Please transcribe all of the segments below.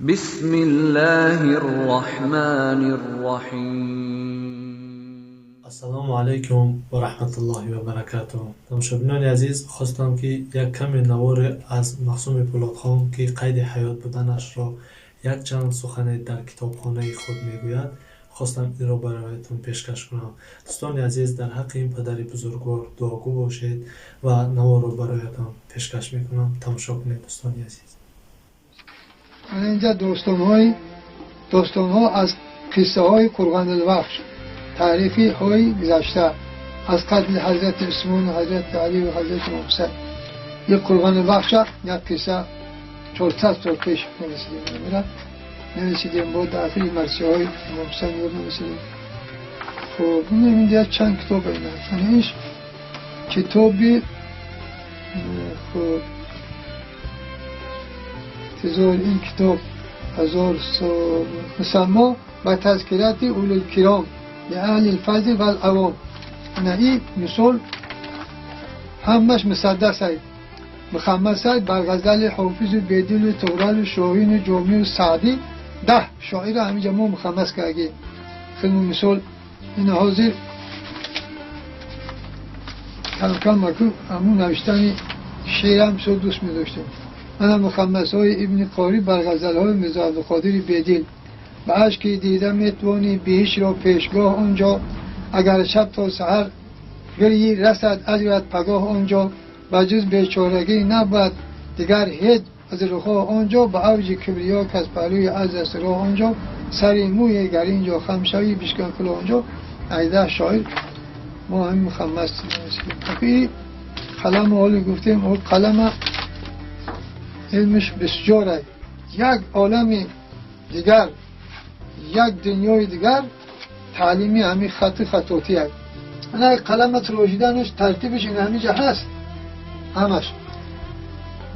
بسم الله الرحمن الرحیم. Ассалому алайкум ва раҳматуллоҳи ва баракатуҳ. Тамошобинони азиз, хостам, ки як каме наворе аз Мақсуми Пӯлодхон, ки қайди ҳаёт буданашро якчанд сухане дар китобхонаи худ мегӯяд, хостам инро бароятон пешкаш кунам. Дӯстони азиз, дар ҳаққи ин падари бузургвор дуогӯ бошед ва наворро бароятон пешкаш мекунам. Тамошо кунед, дӯстони азиз. Инҷа достонҳои, достонҳо аз қиссаҳои Қурғонулвахш, таърихи ҳои гузашта, аз қатли ҳазрати Усмону ҳазрати Алӣ ва ҳазрати Муса. Ин Қурғонулвахша як қисса 400 сол пеш нависидем, мера нависидем, бо даъфи марсиҳои Имом Ҳусайн нависидем. Хуб, инҷа чанд китоб ина иш китоби, хуб, тизор ин китоб ҳазор сол мусаммо ба тазкирати улулкиром лиаҳли лфазл валавом. Ана и мисол ҳамаш мусаддасай, мухаммасай бар ғазали Ҳофизу Бедилу Туғралу Шоҳину Ҷомию Саъдӣ. 10 шоира ҳаминҷа мо мухаммас кардем. Хеле мисол ина ҳозир камкам маку ҳамун навиштани шеърам мисол дӯст медоштем. Ана мухаммасҳои Ибни Қорӣ бар ғазалҳои Мирзо Абдуқодири Бедил. Ба ашки дида метавонӣ биҳишро пешгоҳ онҷо, агар шаб то саҳар гирйӣ, расад аҷрат пагоҳ онҷо. Ба ҷуз бечорагӣ набояд дигар ҳеҷ узрхоҳ онҷо, ба авҷи кибриё кас паҳлӯи аз аст роҳ онҷо, сари мӯе гар инҷо хам шавӣ, бишкан кулоҳ онҷо. 18 шоир мо ҳамин мухаммас. Қаламу ҳоли гуфтем, қалама илмиш бисёр, як олами дигар, як дунёи дигар таълими ҳамин хати хатотӣ аст. Ана қалама тирошиданаш, тартибиш ин ҳаминҷа ҳаст ҳамаш.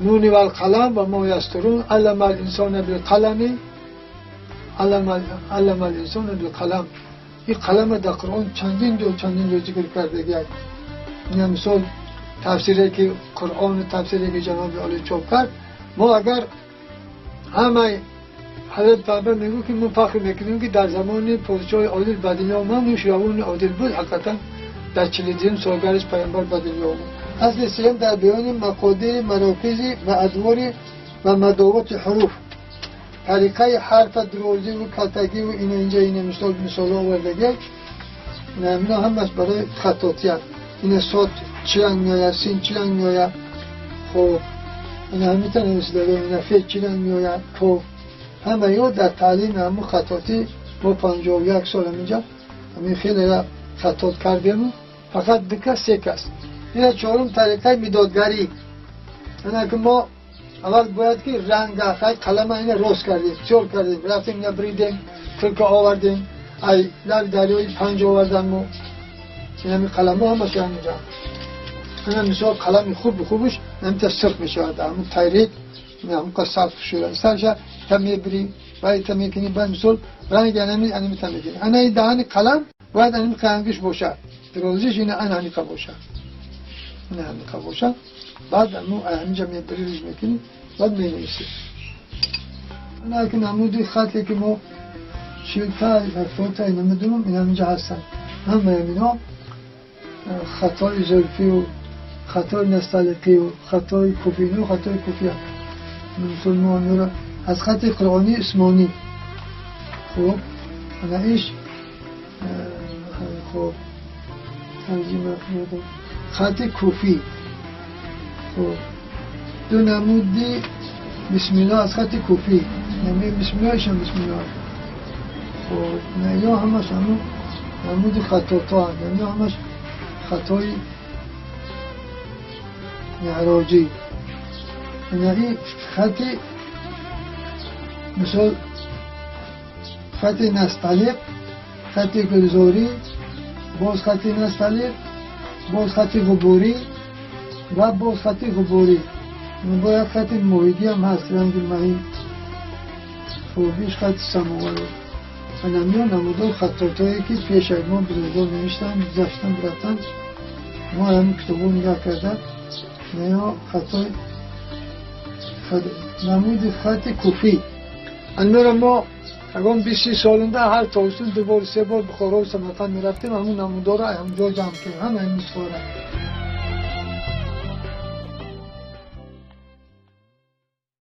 نون والقلم وما يسطرون، علم الإنسان بالقلم، علم الإنسان بالقلم. این قلم در قرآن چندین جو چندین جو ذکر کرده. این مثال تفسیری که قرآن، تفسیری که جناب عالی چاپ کرد. ما اگر همه حضرت پیامبر میگو که ما فخر میکنیم که در زمان پادشاه عادل به دنیا آمد، نوشیروان عادل بود. حقیقتا در 42 سالگردش پیامبر به دنیا آمد. اصل سوم در بیان مقادیر مراکزی و ادوار و مداوات حروف، طریقه حرف درازی و کتگی و این اینجا این مثال مثال آورده. اینا همش برای خطاطی هست. این صاد چی رنگ میآید، سین چی رنگ میآید. خب، این همین تا نویسیده. این ف چی رنگ میآید، کاف. همه یا در تعلیم همون خطاطی ما 51 سال اینجا همین خیلی خطاط کردیم، فقط دو کس، سه کس. این چهارم طریقه میدادگری. اینا که ما اول باید که رنگ خط قلم اینا راست کردیم، چور کردیم، رفتیم اینا بریدیم، کلک آوردیم، ای لب دریای پنج آوردم و این همین قلم ها همش همینجا. اینا مثال قلم خوب خوبش نمیته سرخ میشود، همون تایرید این همون قصد سرخ شده سرش تا میبری باید تا میکنی، باید مثال رنگ انمی انمی تا میگیری. انا این دهن قلم باید انمی رنگش باشه، درازیش اینا ان همیقه باشه، این همیقه باشه. بعد امو همینجا میبری، ریز میکنی، بعد مینویسی. انا که نمودی خطی که ما 40 تا 70 تا نمیدونم، این همینجا هستن. همه اینا خطای زلفی و خطای نستعلیقی و خطای کوفینی و خطای کوفی هم. مسلمان را از خط قرآنی عثمانی. خب، انا ایش، خب، ترجمه خط کوفی. خب، دو نمودی بسم الله از خط کوفی، یعنی بسم الله هم بسم الله. خب، نه یا همش همون نمود خطاطا هم، یعنی همش خطای معراجی. یعنی خط مثال خط نستعلیق، خط گلزاری، باز خط نستعلیق، باز خط غبوری و باز خط غبوری. باید خط محیطی هم هست، رنگ مهی. خوبیش خط سماوی. نمیان نمودای خطاطایی که پیش از ما بزرگان نوشتن، گذشتن، رفتن. ما همین کتابو نگاه کردن. نه، خطای نمود خط کوفی. Анмера мо ягон 20 солинда ҳар тобистон ду бор, се бор Бухоро, Самарқанд мерафтем, ҳамун намудорро ҳамҷо ҷамъ кардем, ҳама ин нусхаро.